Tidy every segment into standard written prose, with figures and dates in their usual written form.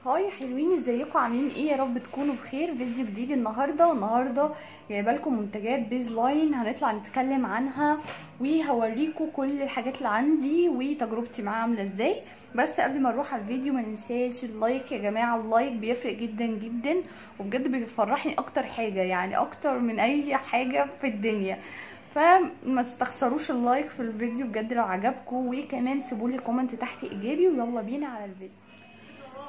Hi حلوين، ازيكم؟ عاملين ايه؟ يا رب تكونوا بخير. فيديو جديد النهارده، والنهارده جايبه لكم منتجات Beesline هنطلع نتكلم عنها وهوريكم كل الحاجات اللي عندي وتجربتي معاها عامله ازاي. بس قبل ما نروح على الفيديو ما ننساش ال like يا جماعة، ال like بيفرق جدا جدا وبجد بيفرحني اكتر حاجة، يعني اكتر من اي حاجة في الدنيا. فما تستخسروش ال like في الفيديو بجد لو عجبكم، وكمان سيبولي comment تحت ايجابي. ويلا بينا على الفيديو.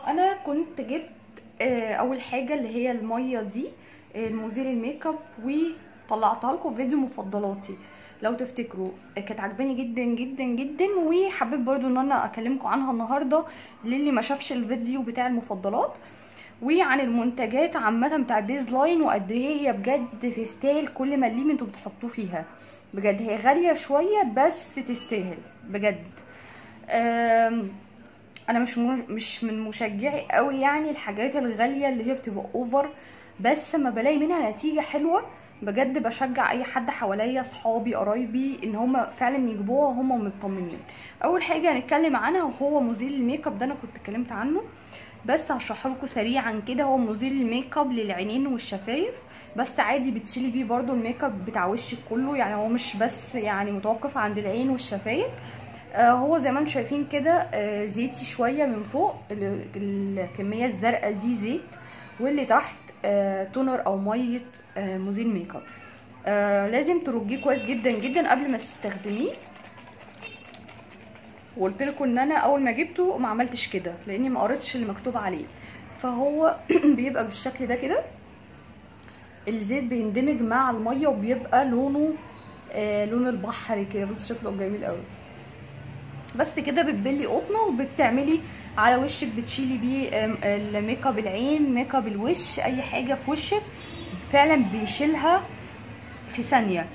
انا كنت جبت اول حاجة اللي هي المية دي، المزيل الميك اب، وطلعتها لكم في فيديو مفضلاتي لو تفتكروا، كانت عجباني جدا جدا جدا، وحبيت برضو ان انا اكلمكم عنها النهارده للي ما شافش الفيديو بتاع المفضلات، وعن المنتجات عامة بتاع Beesline وقد ايه هي بجد تستاهل كل مليم انتوا بتحطوه فيها. بجد هي غالية شوية بس تستاهل بجد. انا مش من مشجعي قوي يعني الحاجات الغالية اللي هي بتبقى over، بس ما بلاقي منها نتيجة حلوة بجد بشجع اي حد حواليا، صحابي قرايبي، ان هم فعلا يجيبوها وهم مطمنين. اول حاجة هنتكلم عنها وهو مزيل الميك اب ده، انا كنت اتكلمت عنه بس هشرحه لكم سريعا كده. هو مزيل الميك اب للعينين والشفايف، بس عادي بتشيلي بيه برده الميك اب بتاع وشك كله، يعني هو مش بس يعني متوقف عند العين والشفايف. هو زي ما انتم شايفين كده زيتي شوية من فوق، الكمية الزرقاء دي زيت، واللي تحت toner او مية مزيل ميك اب. لازم ترجيه كويس جدا جدا قبل ما تستخدميه. وقلت لكم ان انا اول ما جبته ما عملتش كده لاني ما قريتش اللي مكتوب عليه، فهو بيبقى بالشكل ده كده، الزيت بيندمج مع المية وبيبقى لونه لون البحر كده، بصوا شكله جميل قوي. بس كده بتبلي قطنه وبتعملي على وشك، بتشيلي بيه الميك اب العين، ميك اب الوش، اي حاجة في وشك فعلا بيشيلها في ثانية.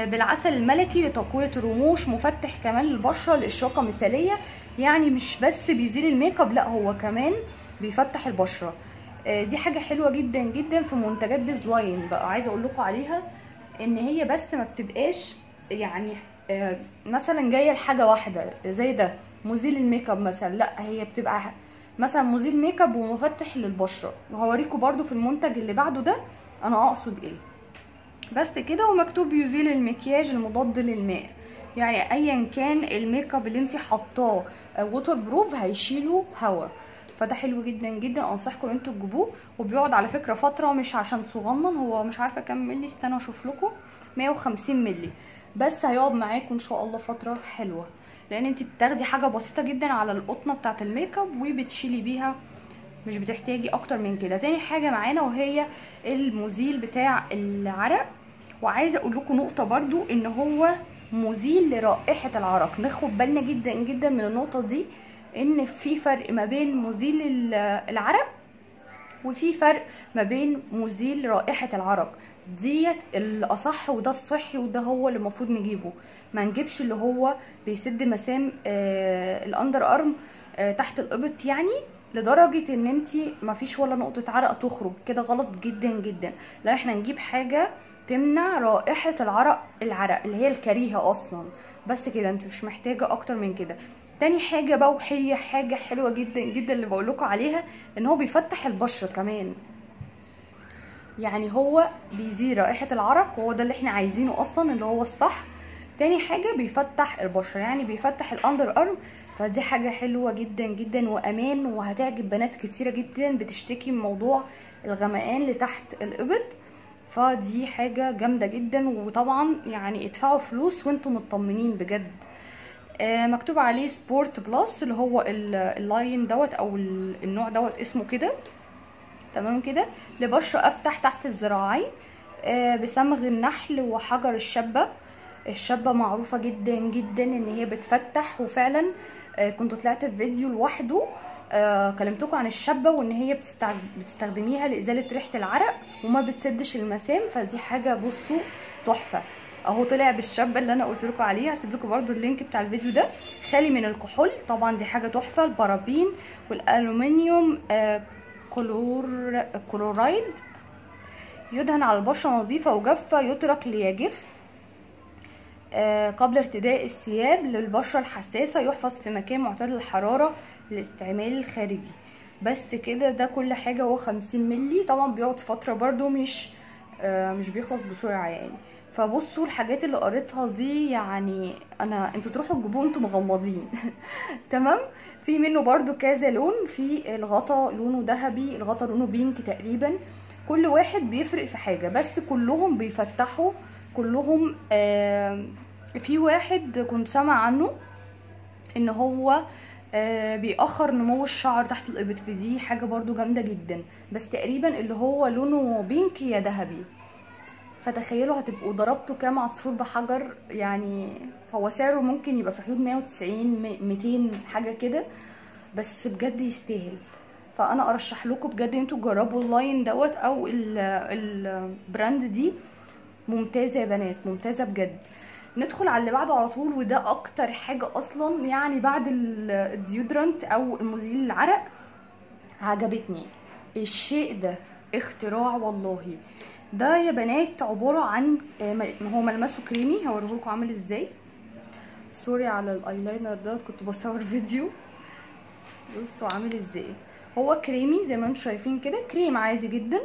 بالعسل الملكي لتقويه الرموش، مفتح كمان للبشره لاشراقه مثاليه، يعني مش بس بيزيل الميك اب، لا هو كمان بيفتح البشرة. دي حاجة حلوة جدا جدا في منتجات Beesline بقى، عايزه اقول لكم عليها ان هي بس ما بتبقاش يعني مثلا جاية لحاجة واحدة زي ده مزيل الميك اب مثلا، لا هي بتبقى مثلا مزيل ميك اب ومفتح للبشره. وهوريكم برده في المنتج اللي بعده ده انا اقصد ايه. بس كده، ومكتوب يزيل المكياج المضاد للماء، يعني ايا كان الميك اب اللي انت حطاه waterproof هيشيله هوا، فده حلو جدا جدا، انصحكم ان انتوا تجيبوه. وبيقعد على فكرة فترة، مش عشان صغنن، هو مش عارفه كام ملي، استنوا اشوف لكم، 150 ملي بس، هيقعد معاكم ان شاء الله فترة حلوة، لان انت بتاخدي حاجة بسيطة جدا على القطنه بتاعه الميك اب وبتشيلي بيها، مش بتحتاجي اكتر من كده. تاني حاجة معانا وهي المزيل بتاع العرق، وعايزه اقول لكم نقطة برضو ان هو مزيل لرائحه العرق، ناخد بالنا جدا جدا من النقطة دي، ان في فرق ما بين مزيل العرق وفي فرق ما بين مزيل رائحة العرق. ديت الاصح وده الصحي وده هو اللي المفروض نجيبه، ما نجيبش اللي هو بيسد مسام ال underarm تحت الابط، يعني لدرجة ان انتي مفيش ولا نقطة عرق تخرج كده، غلط جدا جدا. لا احنا نجيب حاجة تمنع رائحة العرق اللي هي الكريهة اصلا، بس كده، انت مش محتاجه اكتر من كده. تاني حاجة بقى، وهي حاجة حلوة جدا جدا اللي بقولكوا عليها، ان هو بيفتح البشرة كمان، يعني هو بيزيل رائحة العرق وهو ده اللي احنا عايزينه اصلا اللي هو الصح. تاني حاجة بيفتح البشرة، يعني بيفتح ال underarm، فدي حاجة حلوة جدا جدا وامان، وهتعجب بنات كتيرة جدا بتشتكي من موضوع الغمقان لتحت الابط، فدي حاجة جامدة جدا. وطبعا يعني ادفعوا فلوس وانتم مطمنين بجد. مكتوب عليه Sport Plus اللي هو ال line دوت او النوع دوت اسمه كده، تمام كده، لبشره افتح تحت الذراعين، بصمغ النحل وحجر الشبه. الشبه معروفة جدا جدا ان هي بتفتح، وفعلا كنت طلعت في فيديو لوحده كلمتكم عن الشبه وان هي بتستخدميها لازالة ريحه العرق وما بتسدش المسام، فدي حاجة بصوا تحفة. اهو طلع بالشبه اللي انا قلت لكم عليها، هسيب لكم برده ال link بتاع الفيديو ده. خالي من الكحول طبعا، دي حاجة تحفة، البارابين والالومنيوم كلورايد، يدهن على البشرة نظيفة وجافه، يترك ليجف قبل ارتداء الثياب. للبشره الحساسة، يحفظ في مكان معتدل الحرارة للاستعمال الخارجي. بس كده. ده كل حاجة. هو 50 ملي، طبعا بيقعد فترة برده، مش بيخلص بسرعة يعني. فبصوا الحاجات اللي قريتها دي يعني انا انتوا تروحوا تجيبوه انتوا مغمضين. تمام. في منه برده كذا لون، في الغطا لونه ذهبي، الغطا لونه pink تقريبا. كل واحد بيفرق في حاجة، بس كلهم بيفتحوا كلهم. في واحد كنت سامع عنه ان هو بيأخر نمو الشعر تحت الابط، فدي حاجة برده جامدة جدا، بس تقريبا اللي هو لونه pink يا ذهبي. فتخيلوا هتبقوا ضربتوا كام عصفور بحجر يعني. هو سعره ممكن يبقى في حدود 190 200 حاجة كده، بس بجد يستاهل. فانا ارشح لكم بجد انتوا تجربوا ال line دوت او ال brand دي، ممتازة يا بنات، ممتازة بجد. ندخل على اللي بعده على طول، وده اكتر حاجة اصلا يعني بعد ال deodorant او المزيل العرق عجبتني. الشيء ده اختراع والله. ده يا بنات عبارة عن هو ملمسه كريمي، هوريهولكوا عامل ازاي. sorry على الايلاينر ده، كنت بصور فيديو. بصوا عامل ازاي، هو كريمي زي ما انتم شايفين كده، كريم عادي جدا،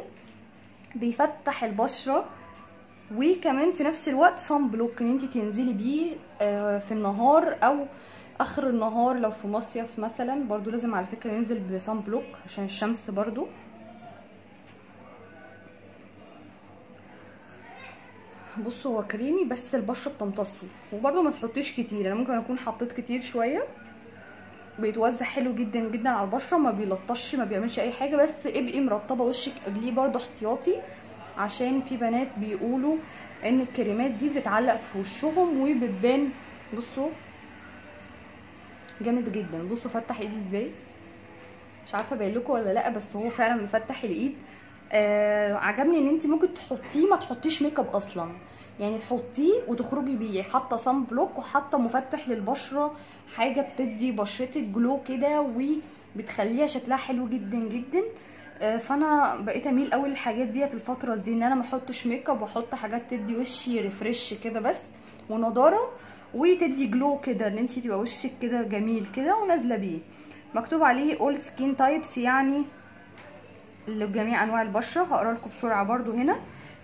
بيفتح البشرة، وكمان في نفس الوقت sunblock ان انت تنزلي بيه في النهار او اخر النهار لو في مصيف مثلا. برضو لازم على فكرة ننزل ب sunblock عشان الشمس برضو. بصوا هو كريمي بس البشرة بتمتصه، وبرضو ما تحطيش كتير، انا ممكن اكون حطيت كتير شوية. بيتوزع حلو جدا جدا على البشرة، ما بيلطش، ما بيعملش اي حاجة، بس ابقي مرطبه وشك قبليه برضو احتياطي، عشان في بنات بيقولوا ان الكريمات دي بتعلق في وشهم وبتبان. بصوا جامد جدا، بصوا فتح ايدي ازاي، مش عارفه باين لكم ولا لا، بس هو فعلا مفتح الايد. عجبني ان انت ممكن تحطيه ما تحطيش make up اصلا، يعني تحطيه وتخرجي بيه، حاطه sunblock وحاطه مفتح للبشره، حاجة بتدي بشرتك glow كده وبتخليها شكلها حلو جدا جدا. فانا بقيت اميل قوي للحاجات ديت الفترة دي، ان انا ما احطش make up واحط حاجات تدي وشي refresh كده بس ونضاره، وتدي glow كده، ان انت تبقى وشك كده جميل كده ونازلة بيه. مكتوب عليه all skin types، يعني لجميع انواع البشرة. هقرا لكم بسرعة برضو هنا.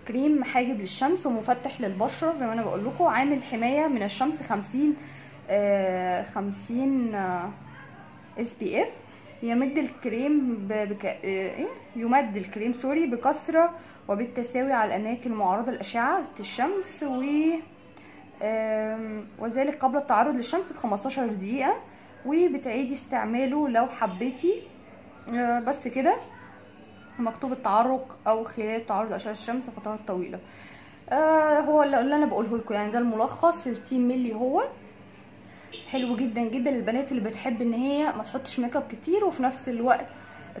كريم حاجب للشمس ومفتح للبشره زي ما انا بقول لكم، عامل حماية من الشمس 50 SPF. يمد الكريم يمد الكريم sorry بكثرة وبالتساوي على الاماكن المعرضه لاشعه الشمس، وذلك قبل التعرض للشمس ب 15 دقيقة، وبتعيدي استعماله لو حبيتي. بس كده. مكتوب التعرق او خلال التعرض لاشعه الشمس فترات طويلة. هو اللي انا بقوله لكم يعني، ده الملخص. 60 مللي هو حلو جدا جدا للبنات اللي بتحب ان هي ما تحطش make up كتير، وفي نفس الوقت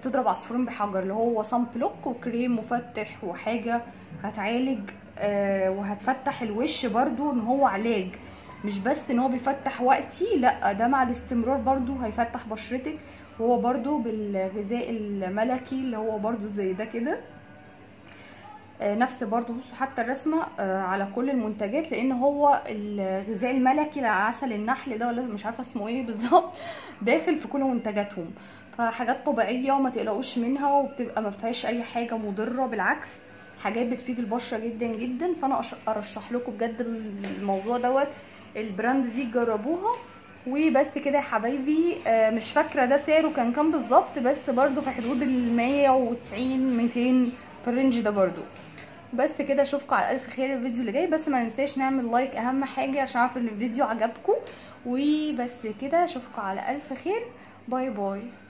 تضرب عصفورين بحجر، اللي هو sunblock وكريم مفتح وحاجه هتعالج وهتفتح الوش برضو، ان هو علاج مش بس ان هو بيفتح وقتي، لا ده مع الاستمرار برضو هيفتح بشرتك. وهو برضو بالغذاء الملكي اللي هو برضو زي ده كده، نفس برضو. بصوا حتى الرسمة على كل المنتجات، لان هو الغذاء الملكي لعسل النحل ده ولا مش عارفه اسمه ايه بالظبط، داخل في كل منتجاتهم. فحاجات طبيعية وما تقلقوش منها، وبتبقى ما فيهاش اي حاجة مضرة، بالعكس حاجات بتفيد البشرة جدا جدا. فانا ارشح لكم بجد الموضوع دوت، ال brand دي جربوها. وبس كده يا حبايبي. مش فاكره ده سعره كان كام بالظبط، بس برضو في حدود ال 190 200 في ال range ده برضو. بس كده، اشوفكم على الف خير الفيديو اللي جاي. بس ما ننساش نعمل like، اهم حاجة عشان اعرف ان الفيديو عجبكم. وبس كده، اشوفكم على الف خير. bye bye.